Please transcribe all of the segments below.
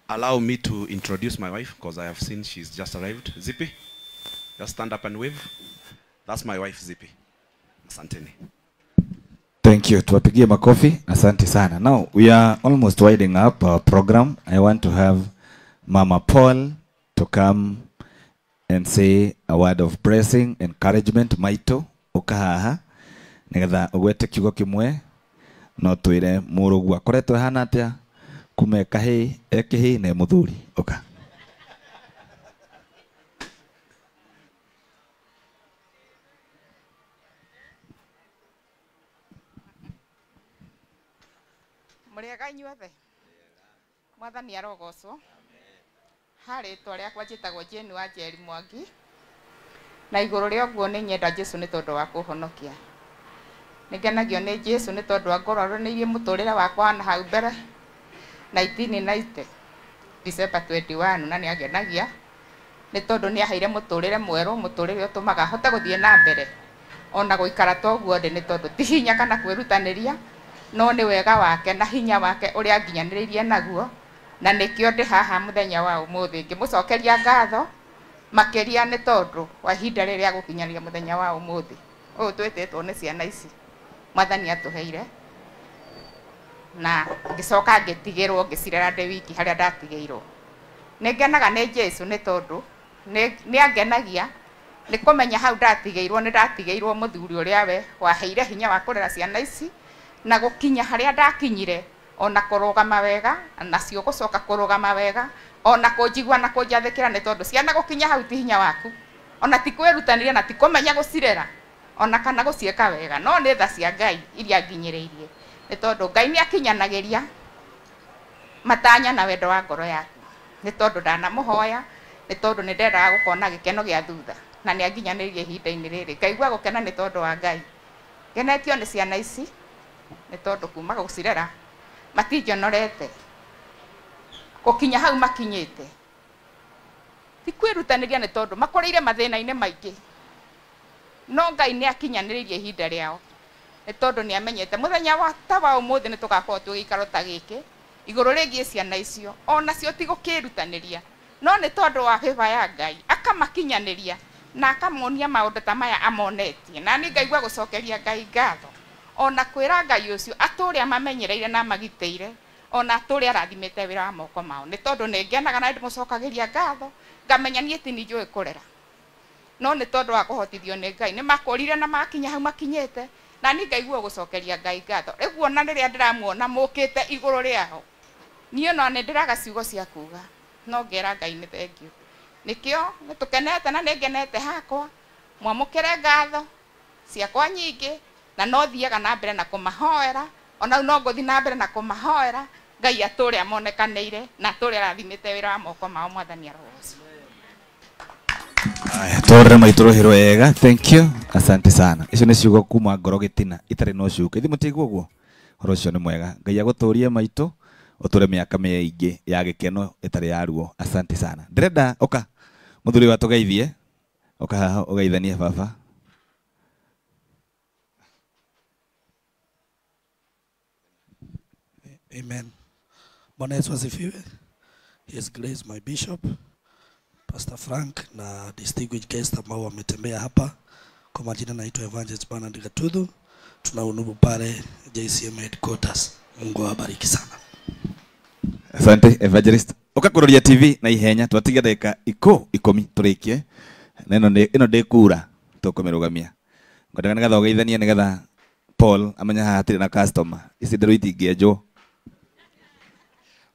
Allow me to introduce my wife, because I have seen she's just arrived. Zippy, just stand up and wave. That's my wife, Zippy. Asanteni. Thank you. Tuwapigie makofi. Asante sana. Now, we are almost winding up our program. I want to have Mama Paul to come and say a word of blessing, encouragement. Maito, ukahaha. Nigetha ugwete kiugo kimwe no twire murugu akoretwo hana atia kume kahi ekihi ne muthuri uka. Muriega inyuothe. Mwathani arogocwo. Harĩ rĩtwa rĩakwa njĩtagwo Jane wa Njeri Mwangi, na igũrũ rĩa ũguo nĩ nyenda Jesũ nĩ tondũ wa kũhonokia. Nĩngenagio nĩ Jesũ nĩ tondũ wa ngorwo aroranĩirie mũtũrĩre wakwa na hau mbere 1990 December 21, na nĩangenagia nĩ tondũ nĩaheire mũtũrĩre mwerũ, mũtũrĩre ũtũmaga hote gũthiĩ na mbere ona gũikara toguo ndĩ, nĩ tondũ ti hinya kana kwĩrutanĩria, no nĩ wega wake na hinya wake ũrĩa nginyanĩrĩirie naguo, na nĩkĩo ndĩ haha mũthenya wa ũmũthĩ ngĩmũcokeria ngatho makĩria nĩ tondũ wa ihinda rĩrĩa gũkinyanĩria mũthenya wa ũmũthĩ ũyũ twĩtĩtwo nĩ ciana ici Mwathani atũheire, na ngĩcoka ngĩtigĩrwo ngĩcirera ndĩ wiki harĩa ndatigĩirwo. Nĩngenaga nĩ Jesũ nĩ tondũ nĩangenagia nĩ kũmenya hau ndatigĩirwo nĩ ndatigĩirwo mũthuri ũrĩa we waheire hinya wa kũrera ciana ici na gũkinya harĩa ndakinyire, ona kũrũgama wega nacio gũcoka kũrũgama wega, ona kũnjigua na kũnjathĩkĩra, nĩ tondũ ciana gũkinya hau ti hinya waku, ona ti kwĩrutanĩria na ti kũmenya gũcirera ona kana gũciĩka wega, no nĩ tha cia Ngai iria nginyĩrĩirie, nĩ tondũ Ngai nĩ akinyanagĩria matanya na wendo wa ngoro yaku, nĩ tondũ ndanamũhoya, nĩ tondũ nĩ ndendaga gũkona gĩkeno gĩa thutha, na nĩ anginyanĩirie ihinda-inĩ rĩrĩ ngaigua gũkena nĩ tondũ wa Ngai. Ngenetio nĩ ciana ici nĩ tondũ kuma gũcirera matinjonorete gũkinya hau makinyĩte, ti kwĩrutanĩria nĩ tondũ makoreire mathĩna-inĩ maingĩ, no Ngai nĩ akinyanĩrĩirie ihinda rĩao nĩ tondũ nĩ amenyete mũthenya wa ta wa ũmũthĩ nĩ tũgakorwo twĩ gĩikaro ta gĩkĩ igũrũ rĩgiĩ ciana icio, onacio ti gũkĩrutanĩria, no nĩ tondũ wa favor ya Ngai akamakinyanĩria na akamonia maũndũ ta maya amonetie, na niĩ ngaigua gũcokeria Ngai ngatho ona kwĩra Ngai ũcio atũre amamenyereire na amagitĩire, ona atũre arathimĩte wĩra wa moko mao, nĩ tondũ nĩ ngenaga na ndĩmũcokagĩria ngatho ngamenya niĩ ti niĩ njũĩ kũrera, no nĩ tondũ wa kũhotithio nĩ Ngai nĩ makũrire na makinya hau makinyĩte, na niĩ ngaigua gũcokeria Ngai ngatho. Rĩu ona rĩrĩa ndĩramuona mũkĩte igũrũ rĩao, niĩ ona nĩ ndĩraga ciugo cia kuga, no ngera Ngai nĩ thengiũ. Nĩkĩo nĩ tũkenete na nĩ ngenete hakwa, mwamũkĩre ngatho ciakwa nyingĩ, na no thiaga na mbere na kũmahoera, ona no ngũthiĩ na mbere na kũmahoera Ngai atũre amonekanĩire na atũre arathimĩte wĩra wa moko mao. Mwathani arogocwo. Aya, tũrore maitũ rũhĩ wega. Thank you. Asante sana. Icio nĩ ciugo kuma ngoro gĩtina itarĩ na ũcuke. Ithuĩ mũtigua ũguo? Ũhoro ũcio nĩ mwega. Ngai agũtũrie maitũ, ũtũre mĩaka mĩingĩ ya gĩkeno ĩtarĩ ya ruo. Asante sana. Ndĩrenda ũka mũthuri wa tũgeithie, ũka haha ũgeithanie baba. Amen. Bwana Yesu asifiwe. His Grace my Bishop Pastor Frank na distinguished guest ambao wametembea hapa. Kwa majina naitwa Evangelist Bernard Gatuthu. Tunahudumu pale JCM headquarters. Mungu awabariki sana. Asante Evangelist. Ukakuroria TV na ihenya twatiga ndagika 10 turikie. Na ino ino ndikura tukumirugamia. Ngwendaga nigetha ugeithanie nigetha Paul amenya haha hatirĩ na customer. Ici nderu itingĩenjwo.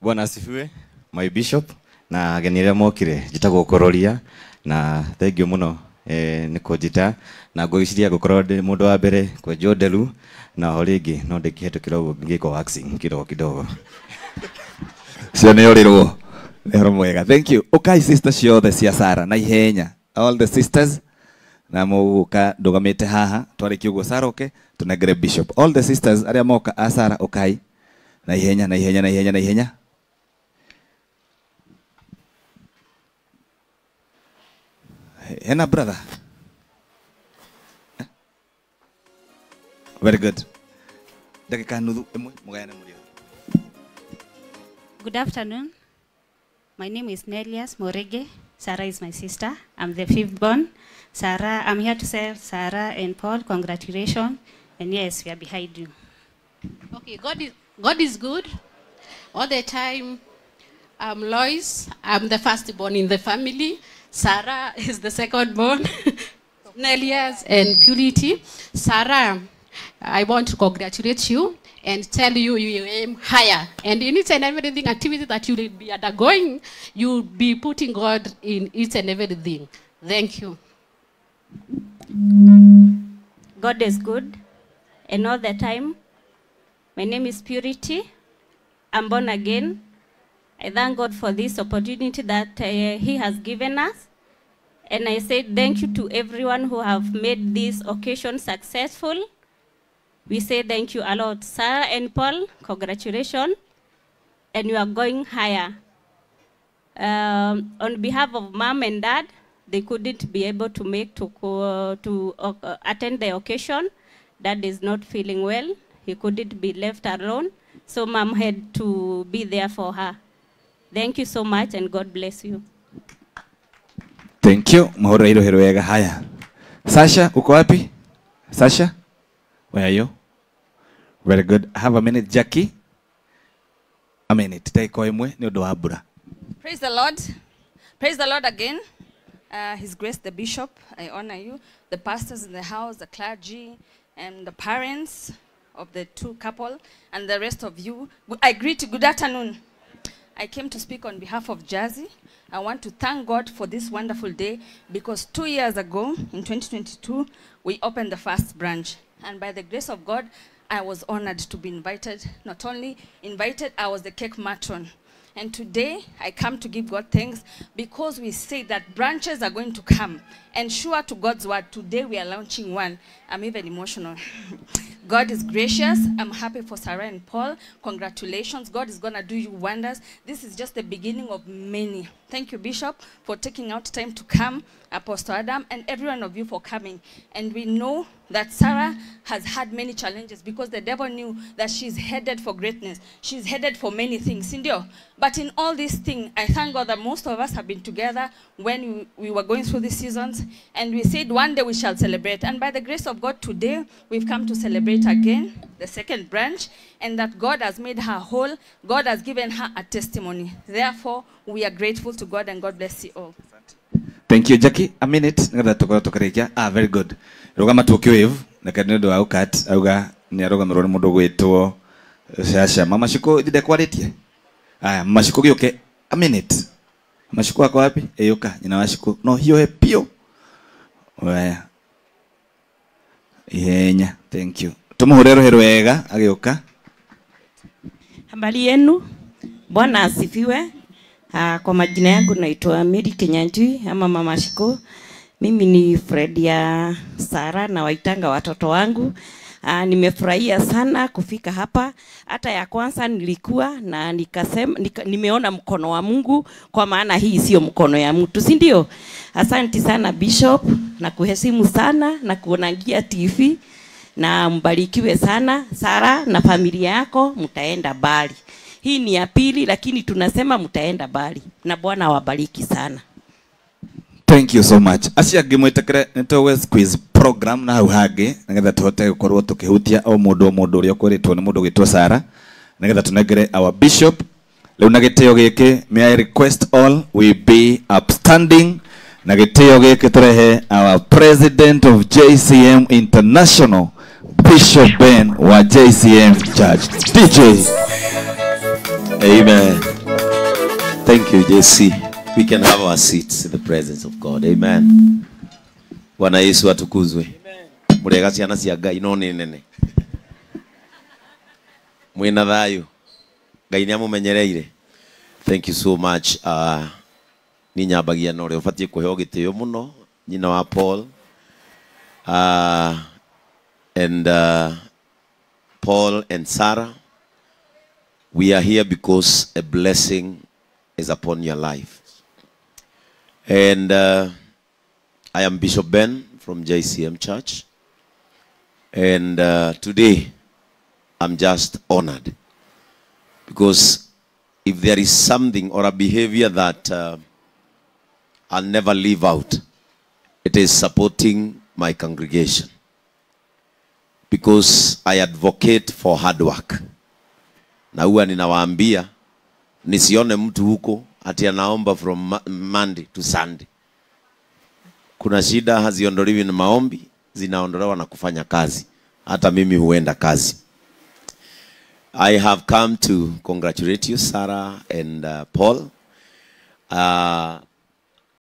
Bwana asifiwe my bishop na ageni arĩa mokire. Njĩtagwo Kororia na thank you mũno nĩ kũnjĩta, na ngwĩciria ngũkorwo ndĩ mũndũ wa mbere kwenjwo nderu, na o rĩngĩ no ndĩkĩhetũkĩra ũguo ngĩkwo waxing kidogo kidogo. Cio nĩ ũrĩrwo. Nĩ ũhoro mwega. Thank you. Ũkai sister ciothe cia Sarah na ihenya. All the sisters na mũgũka ndũgamĩte haha twarĩkia ũguo Sarah ũke tũnengere bishop. All the sisters arĩa moka a Sarah ũkai na ihenya na ihenya na ihenya na ihenya. Hena brother. Very good. Ndagĩka nuthu ĩmwe mũgayane mũrĩ othe. Good afternoon. My name is Nelias Morege. Sarah is my sister. I'm the fifth born. Sarah, I'm here to say Sarah and Paul, congratulations. And yes, we are behind you. Okay, God is good all the time. I'm Lois. I'm the firstborn in the family. Sarah is the second born. Nelias and Purity. Sarah, I want to congratulate you and tell you you aim higher. And in each and everything activity that you will be undergoing, you'll be putting God in each and everything. Thank you. God is good, and all the time. My name is Purity. I'm born again. I thank God for this opportunity that He has given us. And I say thank you to everyone who have made this occasion successful. We say thank you a lot. Sarah and Paul, congratulations. And you are going higher. On behalf of Mom and Dad, they couldn't be able to make to attend the occasion. Dad is not feeling well. He couldn't be left alone. So Mom had to be there for her. Thank you so much, and God bless you. Thank you. Mahoro hilo hilo wega. Haya. Sasha, uko wapi? Sasha? Where are you? Very good. Have a minute, Jackie. A minute. Take imwe ni undu wa mbura. Praise the Lord. Praise the Lord again. His Grace the Bishop, I honor you. The pastors in the house, the clergy, and the parents of the two couple, and the rest of you. I greet you. Good afternoon. I came to speak on behalf of Jazzy. I want to thank God for this wonderful day, because 2 years ago, in 2022, we opened the first branch. And by the grace of God, I was honored to be invited. Not only invited, I was the cake matron. And today, I come to give God thanks, because we say that branches are going to come. And sure to God's word, today we are launching one. I'm even emotional. God is gracious. I'm happy for Sarah and Paul. Congratulations. God is going to do you wonders. This is just the beginning of many. Thank you, Bishop, for taking out time to come, Apostle Adam, and every one of you for coming. And we know that Sarah has had many challenges, because the devil knew that she's headed for greatness. She's headed for many things. Sindio? But in all these things, I thank God that most of us have been together when we were going through these seasons. And we said one day we shall celebrate. And by the grace of God, today we've come to celebrate again, the second branch, and that God has made her whole. God has given her a testimony. Therefore, we are grateful to God, and God bless you all. Thank you, Jackie. A minute. Ah, very good. Rugama tukiwave na kanendo au cut auga ni arugamirwo ni mundu gwitwo Sasha. Mama Shiko ndide kwaritie. Aya, Mama Shiko gioke. A minute. Mama Shiko ako wapi? Eyuka nyina wa Shiko. No hiyo pio. Oya. Ihenya. Thank you. Tumuhurero hero wega agioka. Habari yenu. Bwana asifiwe. Kwa majina yangu naitwa Mary Kenyanjui ama Mama Shiko. Mimi ni Fred ya Sara na waitanga watoto wangu. Nimefurahia sana kufika hapa. Hata ya kwanza nilikuwa na nikasema nimeona mkono wa Mungu, kwa maana hii sio mkono ya mtu, si ndio? Asante sana Bishop, na kuheshimu sana na kuonangia TV, na mbarikiwe sana Sara na familia yako, mtaenda mbali. Hii ni ya pili, lakini tunasema mtaenda mbali, na Bwana awabariki sana. Thank you so much. Acia ngimwitikire nitũgwe quiz program na hau hangĩ nigetha tuhote gukorwo tukihutia o mundu uria ukwiritwo ni mundu gwitwo Sara, nigetha tunengere our bishop riu na gitio giki. May I request all we be upstanding na gitio giki turehe our president of JCM International, Bishop Ben wa JCM Church. DJ. Amen. Thank you, JC. We can have our seats in the presence of God. Amen. Bwana Yesu atukuzwe. Murega ciana cia Ngai no ni nene. Mwina thayu. Ngai ni amumenyereire. Thank you so much. Ni nyambagia na uria ubatie kuheo gitio muno, nyina wa Paul. And Paul and Sarah, we are here because a blessing is upon your life. And I am Bishop Ben from JCM Church. And today, I'm just honored because If there is something or a behavior that I'll never leave out, it is supporting my congregation. Because I advocate for hard work. Na huwa ninawaambia nisione mtu huko ati anaomba from Monday to Sunday. Kuna shida haziondolewi na maombi, zinaondolewa na kufanya kazi. Hata mimi huenda kazi. I have come to congratulate you, Sarah and Paul.